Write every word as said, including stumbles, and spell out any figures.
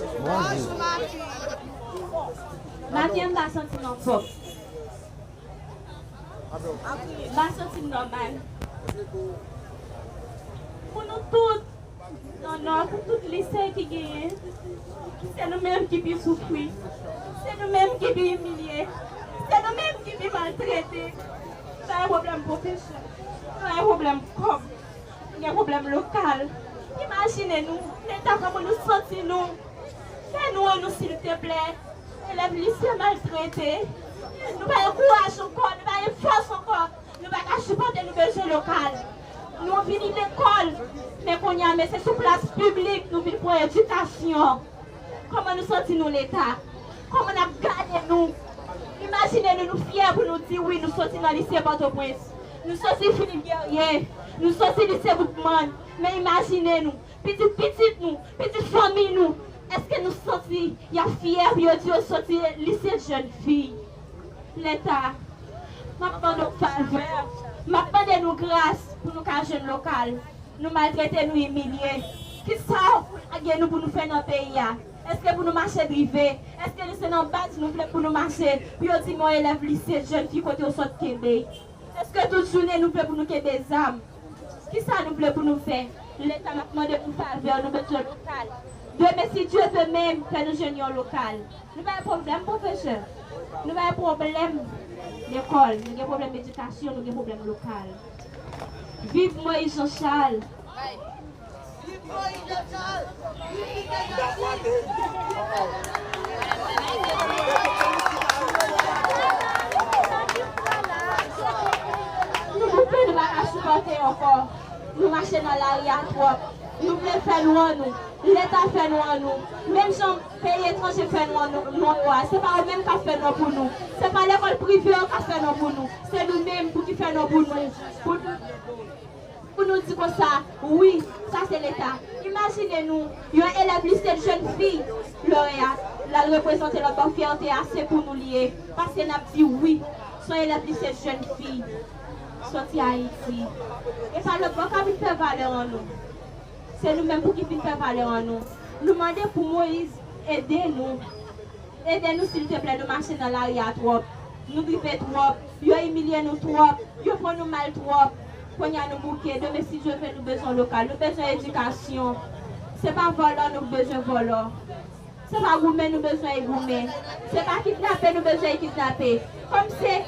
Bonjou. Maten an, m pa santi m anfòm. M pa santi m nòmal. Pou nou tout, nan Nò, pou tout lise ki genyen, se nou menm ki pi soufri. Se nou menm ki pi imilye. Se nou menm ki pi maltrete. Nou pa gen pwoblèm pwofesè. Nou pa gen pwoblèm kòb. Nou gen pwoblèm lokal. Imajine nou, Leta, kòman nou santi nou. Fè nou an nou, silteplè. Elèv lise maltrete. Nou pa gen kouraj ankò, nou pa gen fòs ankò. Nou pa ka sipòte, nou bezwen lokal. Nou vini lekòl, men kounye a, men se sou plas piblik nou vin pran edikasyon. Kòman nou santi nou, Leta? Kòman n ap gade nou? Imajine nou, nou fyè pou nou di wi, nou soti nan lise Pòtoprens. Nou soti Philippe Guerrier. Nou soti lise Boukman. Men imajine nou, pitit pitit nou, pitit fanmi nou, èske nou santi y ap fyè pou yo di yo soti lise jèn fi? Leta, m ap mande w favè, m ap mande nou gras pou nou ka jwenn lokal. Nou maltrete, nou imilye. Kisa w lage nou pou nou fè nan peyi a? Èske pou nou mache drive? Èske nou se nan baz nou vle pou nou mache? Pou yo di m yon elèv lise jèn fi kote w sot kenbe? Èske tout jounen nou vle pou nou kenbe zam? Kisa nou vle pou nou fè? Leta, m ap mande pou favè, nou bezwen lokal. Demen, si Dye vle menm, fè nou jwenn yon lokal. Nou pa gen pwoblèm pwofesè. Nou pa gen pwoblèm lekòl. Nou gen pwoblèm edikasyon, nou gen pwoblèm lokal. Viv Moïse Jean Charles! Nou koupe, nou pa ka sipòte ankò. Nou mache nan lari a twòp. Nou vle fè nou an nou. Leta, fè nou an nou. Menm jan peyi etranje fè nou an nou, nou an yo a, se pa yo menm k ap fè nou an pou nou. Se pa lekòl prive yo k ap fè nou an pou nou. Se nou menm pou ki fè nou an pou nou. Pou nou Pou nou di konsa, wi, sa se Leta. Imajine nou, yon elèv lise jèn fi, Loreyat, l al reprezante lòt bò, fyète a se pou nou li ye. Paske n ap di wi, se yon elèv lise jèn fi, soti Ayiti. E pa lòt bò k ap vin fè valè an nou. Se nou menm pou ki vin fè valè an nou. Nou mande pou Moïse ede nou. Ede nou silteplè, nou mache nan lari a twòp. Nou drive twòp. Yo imilye nou twòp. Yo pran nou mal twòp. Kounye a nou bouke. Demen, si Dye vle, nou bezwen lokal. Nou bezwen edikasyon. Se pa vòlò nou bezwen vòlò. Se pa goumen nou bezwen goumen. Se pa kidnape nou bezwen kidnape. Kòm se